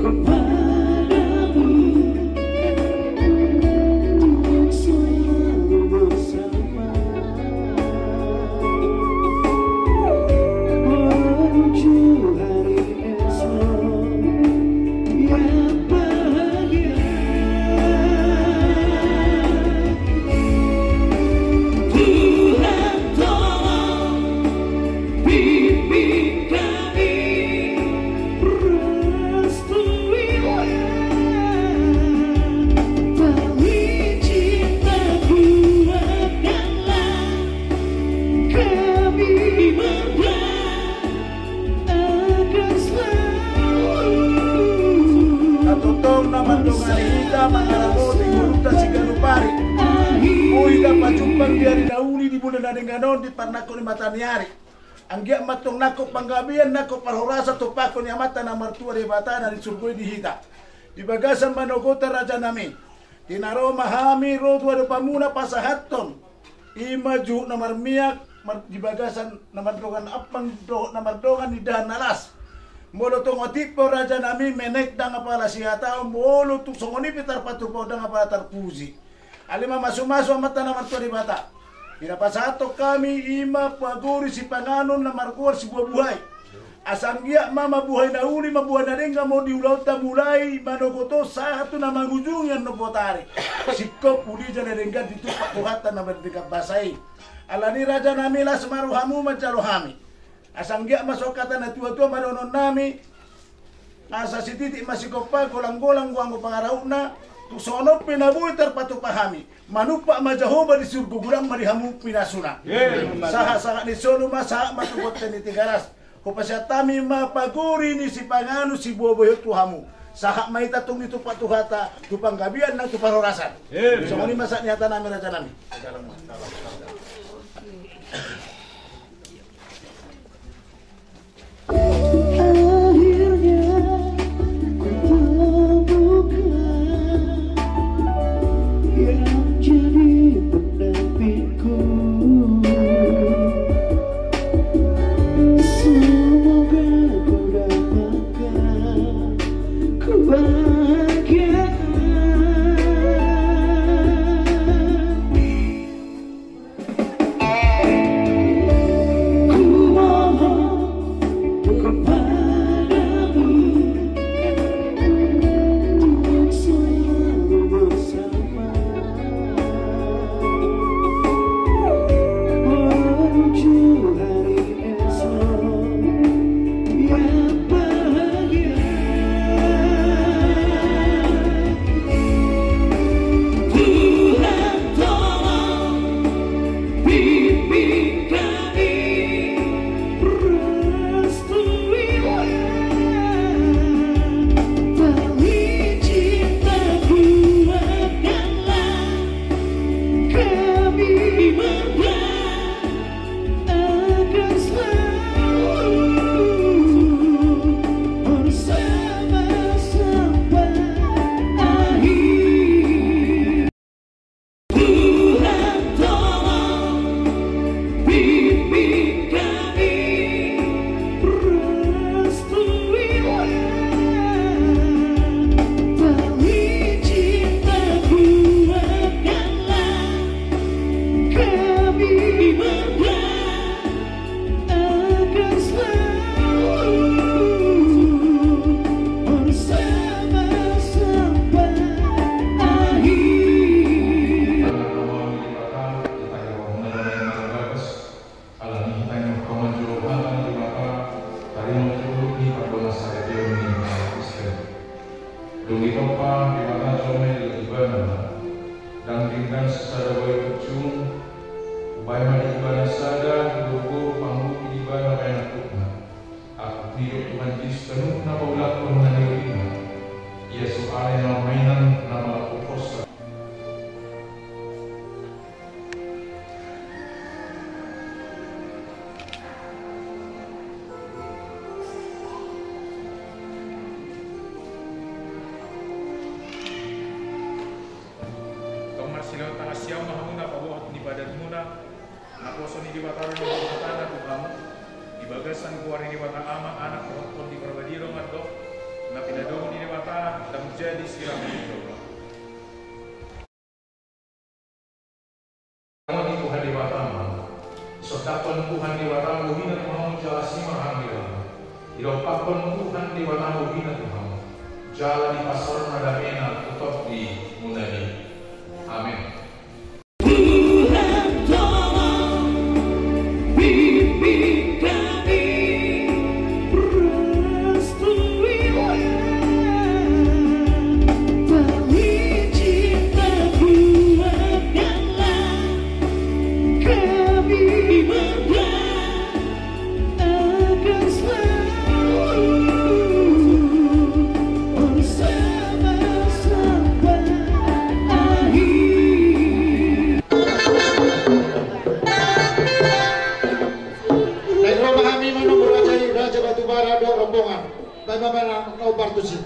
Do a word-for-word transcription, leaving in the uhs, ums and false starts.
Kepadamu, untuk selalu bersama menuju hari esok yang bahagia. Tuhan, tolong bimbing kami, restuilah tali cinta, kuatkanlah kami berdua agar selalu. Hatutong na mandongani hita mangaramoti gurunta siganup ari. Boi hita pajumpang di ari na uli, di bulan na denggan on, di parnangkok ni mataniari. Anggiat ma antong nangkok panggabean, nangkok parhorasan tumpahon ni Amanta na martua Debata na di surgo i di hita. Di bagasan manogot on, rajanami, di na ro ma hami ro tu adopanmuna pasahathon i ma juhut na marmiak, mar-, di bagasan na mardongan ampang dohot na mardongan indahan na las. Molo tung otik pe, rajanami, menek ndang apala sihataon, molo tung songon i pe tarpatupa, ndang apala tarpuji. Alai ma masumasu Amanta na martua Debata, di na pasahathon hami i ma pagori sipanganon na margoar sibuhabuhai. Asa anggiat ma mambuhai na uli, mambuhai na denggan ma di ulaonta mulai manogot on sahat tu na mangujungi annon botari. Singkop, ulija, na denggan ditumpak Tuhanta na mardenggan basa i. Alani, rajanami, las ma rohamu manjalo hami. Asa anggiat ma songon hata na tuatua ma dohononnami: Asa sititik ma sigompa, golanggolang do anggo pangarahutna. Tung songon on pe na boi tarpatupa hami, manumpak ma Jahowa di surgo, godang ma di hamu pinasuna. Sahatsahat ni solu ma, sahat ma tu bontean ni Tigaras. Hupasahat hami ma pagori ni sipanganon sibuhabuhai on tu hamu. Sahat ma hita tung ditumpak Tuhanta tu panggabean nang tu parhorasan. Songon i ma sahat ni hatanami, rajanami. Akhirnya kutemukan yang jadi pendampingku. Semoga kau dapatkan kebahagiaan. Tuhan, tolong bimbing kami, restuilah tali cinta, kuatkanlah kami berdua agar selalu bersama sampai akhir. Tuhan, tolong bimbing kami, restuilah tali cinta, kuatkanlah kami berdua agar selalu bersama sampai akhir. Alani hita ni roha ni Debata, tarima ma jolo ni pardongansaripeon ni halak Kristen. Dung ditompa Debata jolma i di ibana, ndang denggan sisada bahen ujung, umbahen ma di ibana sada, digorugoru, panggupi di ibana bahen angkupna. Angkup ni dok Tuhan Jesus saluhutna paulakhon na niluluina. Ia so alai na marmainan na mangalangkuphonsa. Tong marsilehon tangan sian ma hamuna paboahon ni badanmuna, naposo ni Debata ro ni hatana tu hamu, di bagasan goar ni Debata Ama, Anak dohot Tondi Parbadia do mandok, na pinadomu ni Debata. Jadi sirang mencoba. Tuhan Debata ma. Sondanghon Tuhan Debata bohina tu hamu jala simarhanggi ma. Didompakhon Tuhan Debata bohina tu hamu jala dipasaorna damena tu tondimuna i. Amen. Tuhan tolong, bimbing kami, restui tali cinta, kuatkanlah kami, di mana akan selalu bersama sampai akhir. Naeng ro ma hami manomu raja i, Raja Batubara dohot rombongan. Baen ma barang na hombar tusi.